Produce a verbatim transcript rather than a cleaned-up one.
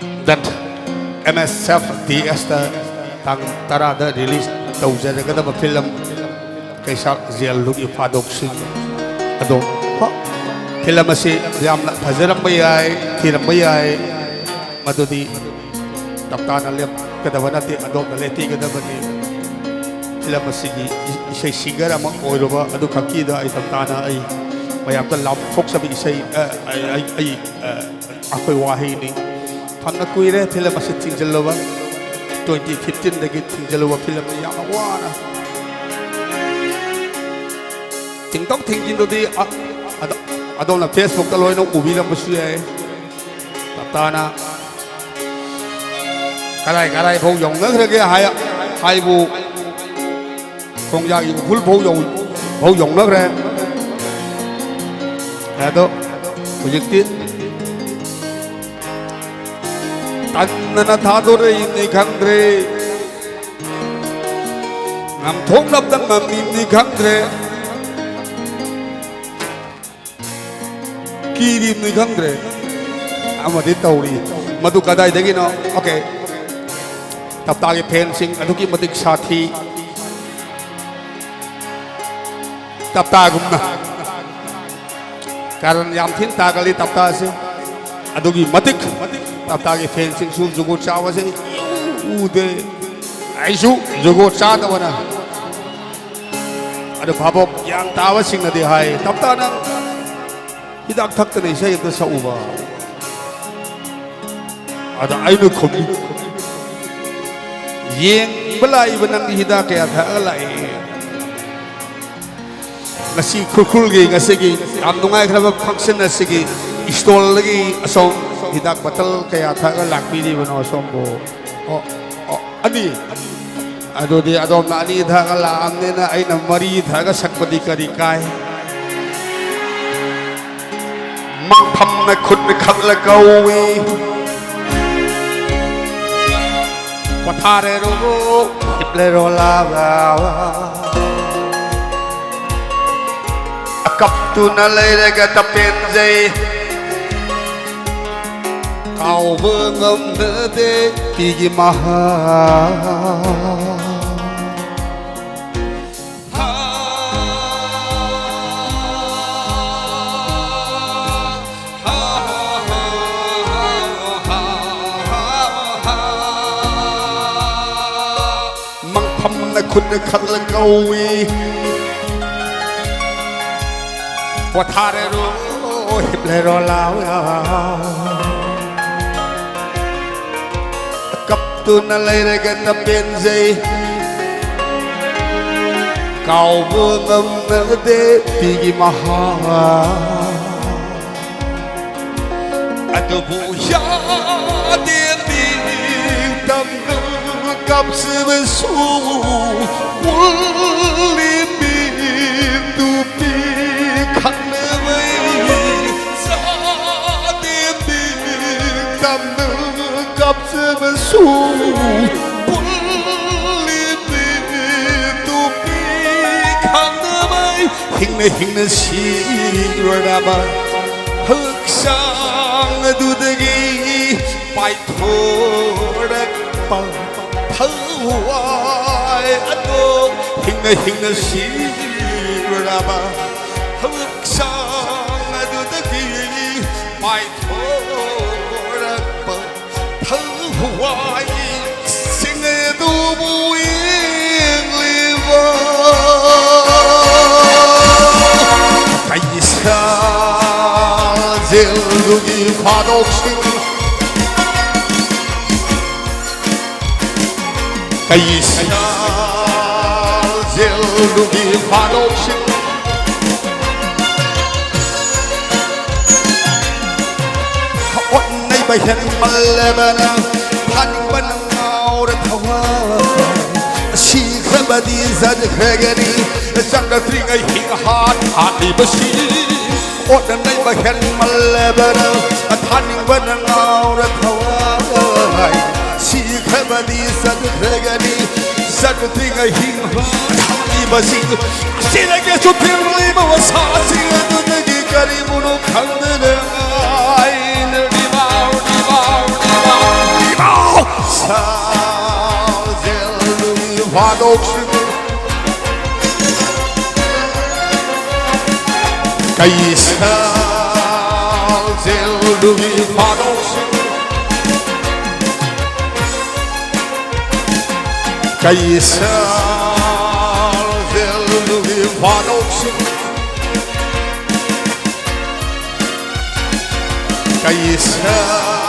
Date M ꯑꯦꯁ F D ꯑꯦꯁꯇ ꯇꯥꯡ ꯇꯔꯥꯗ release ꯇꯧꯖꯔꯒꯗꯕ film ꯀꯩꯁꯥꯛ ꯖꯦꯜꯗꯨꯒꯤ ꯐꯥꯗꯣꯛꯁꯤꯡ ꯑꯗꯣ, ꯍꯣ, ꯐꯤꯂꯝ ꯑꯁꯤ ꯌꯥꯝꯅ ꯐꯖꯔꯝꯕ ꯌꯥꯏ, ꯊꯤꯔꯝꯕ ꯌꯥꯏ, ꯃꯗꯨꯗꯤ ꯇꯞꯇꯥꯅ ꯂꯦꯞꯀꯗꯕ ꯅꯠꯇꯦ, ꯑꯗꯣꯝꯅ ꯂꯦꯞꯄꯤꯒꯗꯕꯅꯤ꯫ ꯐꯤꯂꯝ ꯑꯁꯤꯒꯤ ꯏꯁꯩ ꯁꯤꯡꯒꯔ ꯑꯃ ꯑꯣꯏꯔꯨꯕ ꯑꯗꯨ ꯈꯛꯀꯤꯗ ꯑꯩ ꯇꯞꯇꯥꯅ ꯑꯩ ꯃꯌꯥꯝꯗ ꯂꯥꯎꯊꯣꯛꯆꯕ ꯏꯁꯩ, ꯑ, ꯑꯩ, ꯑꯩ, ꯑꯩ, ꯑ, ꯑꯩꯈꯣꯏ ꯋꯥꯍꯩꯅꯤ꯫ ꯐꯅ ꯀꯨꯏꯔꯦ ꯐꯤꯂꯝ ꯑꯁꯤ ꯊꯤꯡꯖꯤꯜꯂꯨꯕ, ꯇ꯭ꯋꯦꯟꯇꯤ ꯐꯤꯐꯇꯤꯟꯗꯒꯤ ꯊꯤꯡꯖꯤꯜꯂꯨꯕ ꯐꯤꯂꯝꯅꯤ꯫ ꯌꯥꯝꯅ ꯋꯥꯅ ꯊꯤꯡꯗꯣꯛ ꯊꯤꯡꯖꯤꯟꯗꯨꯗꯤ, ꯑ, ꯑꯗꯣ-, ꯑꯗꯣꯝꯅ ꯐꯦꯁꯕꯨꯛꯇ ꯂꯣꯏꯅ ꯎꯕꯤꯔꯝꯕꯁꯨ ꯌꯥꯏ꯫ ꯇꯞꯇꯥꯅ ꯀꯗꯥꯏ ꯀꯗꯥꯏ ꯐꯥꯎ ꯌꯧꯅꯈ꯭ꯔꯒꯦ ꯍꯥꯏ-, ꯍꯥꯏꯕꯨ ꯈꯣꯡꯖꯥꯒꯤ ꯎꯐꯨꯜ ꯐꯥꯎ ꯌꯧ-, ꯐꯥꯎ ꯌꯧꯅꯈ꯭ꯔꯦ꯫ ꯑꯗꯣ ꯍꯧꯖꯤꯛꯇꯤ ꯇꯟꯗꯅ ꯊꯥꯗꯣꯔꯛꯏꯅꯤ ꯈꯪꯗ꯭ꯔꯦ, ꯉꯝꯊꯣꯛꯅꯕꯗ ꯉꯝꯃꯤꯕꯅꯤ ꯈꯪꯗ꯭ꯔꯦ, ꯀꯤꯔꯤꯕꯅꯤ ꯈꯪꯗ꯭ꯔꯦ, ꯑꯃꯗꯤ ꯇꯧꯔꯤ꯫ ꯃꯗꯨ ꯀꯗꯥꯏꯗꯒꯤꯅꯣ? ꯑꯣꯀꯦ, ꯇꯞꯇꯥꯒꯤ ꯐꯦꯟꯁꯤꯡ ꯑꯗꯨꯛꯀꯤ ꯃꯇꯤꯛ ꯁꯥꯊꯤ꯫ ꯇꯞꯇꯥꯒꯨꯝꯅ ꯀꯥꯔꯟ ꯌꯥꯝ ꯊꯤꯅ ꯇꯥꯒꯜꯂꯤ ꯇꯞꯇꯥꯁꯦ꯫ ꯑꯗꯨꯒꯤ ꯃꯇꯤꯛ ꯇꯞꯇꯥꯒꯤ ꯐꯦꯟꯁꯤꯡꯁꯨ ꯖꯨꯒꯣꯠ ꯆꯥꯕꯁꯦ ꯎꯗꯦ꯫ ꯑꯩꯁꯨ ꯖꯨꯒꯣꯠ ꯆꯥꯗꯕꯅ꯫ ꯑꯗꯨ ꯚꯥꯕꯣꯛ ꯒ꯭ꯌꯥꯟ ꯇꯥꯕꯁꯤꯡꯅꯗꯤ ꯍꯥꯏ, "ꯇꯞꯇꯥ, ꯅꯪ ꯍꯤꯗꯥꯛ ꯊꯛꯇꯅ ꯏꯁꯩ ꯑꯝꯇ ꯁꯛꯎꯕ?" ꯑꯗ ꯑꯩꯅ ꯈꯨꯝꯃꯤ, "ꯌꯦꯡꯕ ꯂꯥꯛꯏꯕ ꯅꯪꯗꯤ ꯍꯤꯗꯥꯛ ꯀꯌꯥ ꯊꯛꯑꯒ ꯂꯥꯛꯏ?" ꯉꯁꯤ ꯈꯨꯔꯈꯨꯜꯒꯤ ꯉꯁꯤꯒꯤ ꯌꯥꯝ ꯅꯨꯡꯉꯥꯏꯈ꯭ꯔꯕ ꯐꯪꯁꯟ ꯑꯁꯤꯒꯤ ꯏꯁꯇꯣꯜꯗꯒꯤ ꯑꯁꯣꯝ ꯍꯤꯗꯥꯛ ꯕꯇꯜ ꯀꯌꯥ ꯊꯛꯑꯒ ꯂꯥꯛꯄꯤꯔꯤꯕꯅꯣ ꯑꯁꯣꯝꯕꯨ? ꯑꯣ, ꯑꯣ, ꯑꯅꯤ꯫ ꯑꯗꯨꯗꯤ ꯑꯗꯣꯝꯅ ꯑꯅꯤ ꯊꯛꯑꯒ ꯂꯥꯛꯑꯕꯅꯤꯅ ꯑꯩꯅ ꯃꯔꯤ ꯊꯛꯑꯒ ꯁꯛꯄꯗꯤ ꯀꯔꯤ ꯀꯥꯏ? ꯃꯪꯐꯝꯅ ꯈꯨꯠꯅ ꯈꯠꯂ ꯀꯧꯏ꯫ ꯄꯣꯊꯥꯔꯦꯔꯣ, ꯍꯤꯞꯂꯦꯔꯣ, ꯂꯥꯕ? ꯑꯀꯞꯇꯨꯅ ꯂꯩꯔꯒ ꯇꯄꯦꯟꯖꯩ꯫ ꯀꯥꯎꯕ ꯉꯝꯅꯗꯦ ꯄꯤꯒꯤ ꯃꯍꯥꯛ꯫ ꯃꯪꯐꯝꯅ ꯈꯨꯠꯅ ꯈꯜꯂ ꯀꯧꯏ꯫ ꯄꯣꯊꯥꯔꯦꯔꯣ, ꯍꯤꯞꯂꯦꯔꯣ ꯂꯥꯎ꯫ ꯀꯞꯇꯨꯅ ꯂꯩꯔꯒꯅ ꯄꯦꯟꯖꯩ꯫ ꯀꯥꯎꯕ ꯉꯝꯅꯗꯦ ꯄꯤꯒꯤ ꯃꯍꯥꯛ꯫ ꯑꯗꯨꯕꯨ ꯌꯥꯗꯦ ꯅꯤꯡꯇꯝꯅ ꯀꯞꯆꯕꯁꯨ ꯎꯠꯂꯤ ꯃꯤꯠꯇꯨ ꯄꯤ ꯈꯪꯅꯕꯩ꯫ ꯌꯥꯗꯦ ꯅꯤꯡꯇꯝꯅ ꯀꯞꯆꯕꯁꯨ ꯎꯠꯂꯤ ꯃꯤꯠꯇꯨ ꯄꯤ ꯈꯪꯅꯕꯩ꯫ ꯍꯤꯡꯅ ꯍꯤꯡꯅ ꯁꯤꯔꯨꯔꯕ ꯍꯛꯆꯥꯡ ꯑꯗꯨꯗꯒꯤ ꯄꯥꯏꯊꯣꯔꯛꯄ ꯊꯋꯥꯏ ꯑꯗꯣ꯫ ꯍꯤꯡꯅ ꯍꯤꯡꯅ ꯁꯤꯔꯨꯔꯕ ꯍꯛꯆꯥꯡ ꯑꯗꯨꯗꯒꯤ ꯄꯥꯏꯊꯣꯔꯛꯄ ꯊꯋꯥꯏꯁꯤꯡ ꯑꯗꯨꯕꯨ ꯌꯦꯡꯂꯤꯕ ꯀꯩꯁꯥꯜ ꯖꯦꯜꯗꯨꯒꯤ ꯐꯥꯗꯣꯛꯁꯤꯡ, ꯀꯩꯁꯥꯜ ꯖꯦꯜꯗꯨꯒꯤ ꯐꯥꯗꯣꯛꯁꯤꯡ꯫ ꯑꯣꯠ ꯅꯩꯕ ꯍꯦꯟꯃꯜꯂꯕꯅ ꯊꯥꯅꯤꯡꯕꯅ ꯉꯥꯎꯔ ꯊꯋꯥꯏ ꯁꯤꯈ꯭ꯔꯕꯗꯤ ꯆꯠꯈ꯭ꯔꯒꯅꯤ꯫ ꯆꯠꯂꯛꯇ꯭ꯔꯤꯉꯩ ꯍꯤꯡ ꯍꯥꯠ ꯍꯥꯠꯂꯤꯕꯁꯤ꯫ ꯑꯣꯠ ꯅꯩꯕ ꯍꯦꯟꯃꯜꯂꯕꯅ ꯊꯥꯅꯤꯡꯕꯅ ꯉꯥꯎꯔ ꯊꯋꯥꯏ ꯁꯤꯈ꯭ꯔꯕꯗꯤ ꯆꯠꯈ꯭ꯔꯒꯅꯤ꯫ ꯆꯠꯇ꯭ꯔꯤꯉꯩ ꯍꯤꯡ ꯍꯥꯠꯂꯤꯕꯁꯤ꯫ ꯁꯤꯗꯒꯤꯁꯨ ꯐꯤꯡꯂꯤꯕ ꯃꯁꯥꯁꯤꯡ ꯑꯗꯨꯗꯒꯤ ꯀꯔꯤꯕꯨꯅꯣ ꯈꯪꯗꯅ ꯉꯥꯏꯅꯔꯤꯕ꯫ ꯀꯩꯁꯥꯜ ꯖꯦꯜꯗꯨꯒꯤ ꯐꯥꯗꯣꯛꯁꯤ꯫ ꯀꯩꯁꯥꯜ ꯖꯦꯜꯗꯨꯒꯤ ꯐꯥꯗꯣꯛꯁꯤ꯫ ꯀꯩꯁꯥꯜ